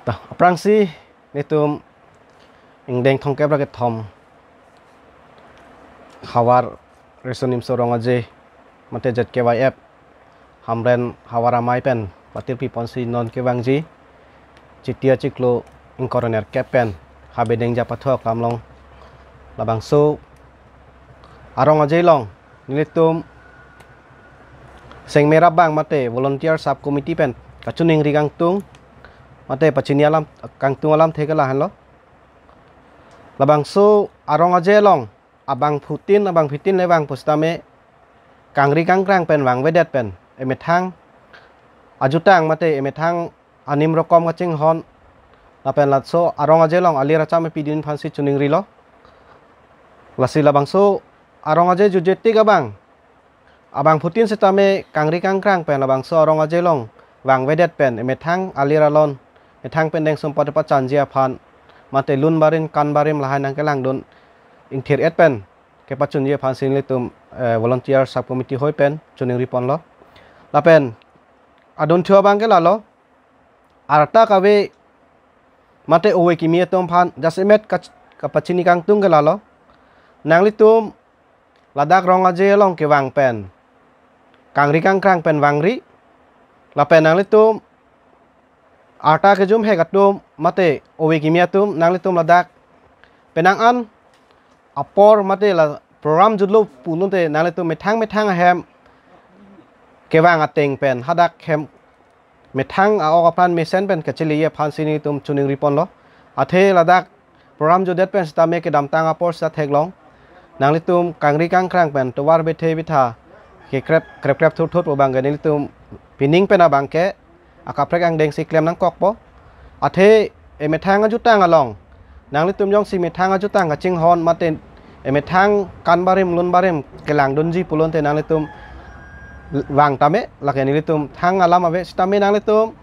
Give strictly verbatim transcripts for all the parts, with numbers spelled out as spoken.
Ta, aphrangsi nelitum ingdeng thomkep ra kethom havar Riso Nimso Rong Aje mate Z K Y F Hamren havar amei pen patirpi ponsi non kevangji Chiti achiklo ingkoi ra nerkep pen Habe Dengja Pathu aklam along labangso arong aje along nelitum sengme ra bang mate volunteer sub committee pen kachiningri kangtung mate pachini alam kangtung alamthe ke lahenlo. Labangso arong aje along abangphutin abangphitin le vang pusitame kangri kangkrang pen vangvedet pen emethang ajutang mate emethang anim rokom kachinghon lapen laso arong aje along alir acham kepidun aphansi chiningrilo. Lasi labangso arong aje jutje tik abang abangphutin sitame kangri kangkrang pen labangso arong aje along vangvedet pen emethang alir alon methang pen deng sumpot pachanji aphan mate lun barim kan barim lahai nangkelangdun ingthir-et pen kepachunji aphansi nelitum, eh, volunteer sub committee hoi pen chiningri ponlo. Lapen adunthu abang ke lalo, arta kave mate ove kimi atum aphan jasemet kach- kapachini kangtung ke lalo, nanglitum ladak rong aje along kevang pen kangri kangkrang pen vangri lapen nanglitum arta kejum hek atum mate ove kimi atum nanglitum ladak penang an apor mate la program jutlo pulote nanglitum methang methang ahem kevang ateng pen hadak hem methang a-ok aphan mesen pen kachili aphansi nelitum chiningri ponlo. Athe ladak program jutdet pen sitame kedamtang apor sita theklong. Nanglitum kangri kangkrang pen tovar bethe bitha kekrep krep krep thut thut pu abang ke nelitum pining pen abang ke akaprek angdengsi klem nangkokpo. Athe emethang ajutang along nanglitum jongsi methang ajutang kachinghon mate emethang kan barim lun barim kelangdunji pulote nanglitum vang tame lake nelitum thang alam ave sitame nanglitum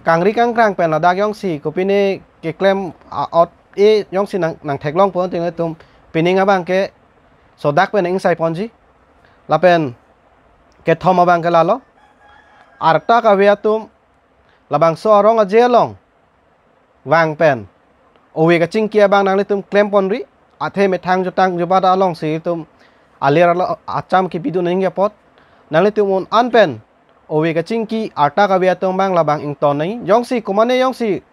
kangri kangkrang pen ladak jongsi kopine keklem a-ot e jongsi nang nangtheklong pulote nelitum pining abang ke sodak pen ingsai ponji. Lapen kethom abang ke lalo, arta kave atum labangso arong aje along vang pen ove kachingki abang nanglitum klem ponri, athe methang jutang jubat alongsi itum alir alo acham kepidun nangji apot nanglitum un an pen ove kachingki arta kave atum abang labang ington nangji. Jongsi komane jongsi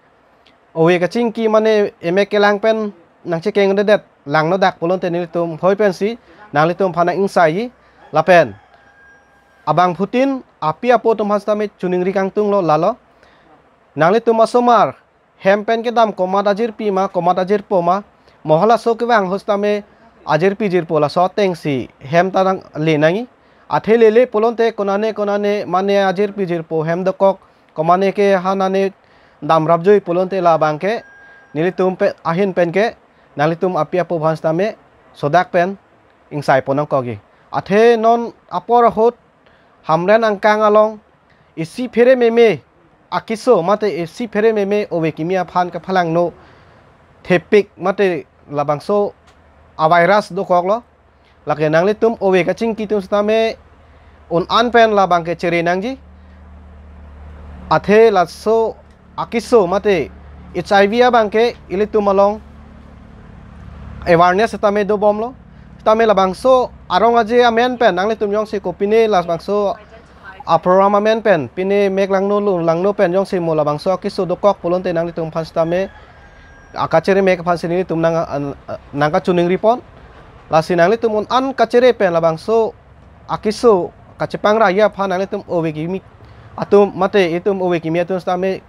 ove kachingki mane emek kelang pen nangchekengdedet langno dak pulote nelitum hoi pensi nanglitum aphan nang-ingsaiji. Lapen abangphutin api apo atum aphan sitame chiningri kangtunglo lalo, nanglitum asomar hem pen kedam komat ajirpi ma komat ajirpo ma, mo halaso kevang ahut sitame ajirpi jirpo laso atengsi hem ta nangle nangji. Athe lele pulote konane konane mane ajirpi jirpo hem dokok komane ke hanane damrapjui pulote labang ke nelitum pe ahin pen ke nanglitum api apo aphan sitame sodak pen ingsai pon nangkokji. Athe non apor ahut Hamren angkang along isi phere meme akeso mate isi phere meme ove kimi aphan kaphalangno thepik mate labangso a-virus dokoklo. Lake nanglitum ove kachingki atum sitame un an pen labang ke chere nangji. Athe laso akeso mate H I V abang ke ilitum along awareness sitame dobomlo. Sitame labangso arong aje amen pen nanglitum jongsi kopine labangso a-program amen pen pine mek langno lun langno pen jongsi mo labangso akeso dokok pulote nanglitum aphan sitame akachere mek aphansi nelitum nang an- nangkachiningri pon. Lasi nanglitum un an kachere pen labangso akeso kachepangraji aphan nanglitum ove kimi atum mate itum ove kimi atum sitame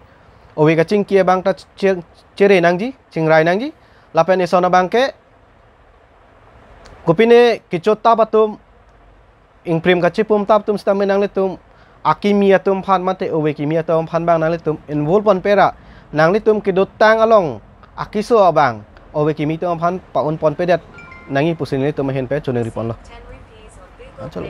ove kachingki abang ta che- chere nangji, chingrai nangji. Lapen ison abang ke kopine kecho tap atum, ingprim kachepum tap atum sitame nanglitum akimi atum aphan mate ove kimi atum aphan abang nanglitum involve ponpe ra nanglitum kedotang along akeso abang ove kimi atum aphan pa-un ponpedet nangji pusi nelitum ahin pen chiningri ponlo. Achalo.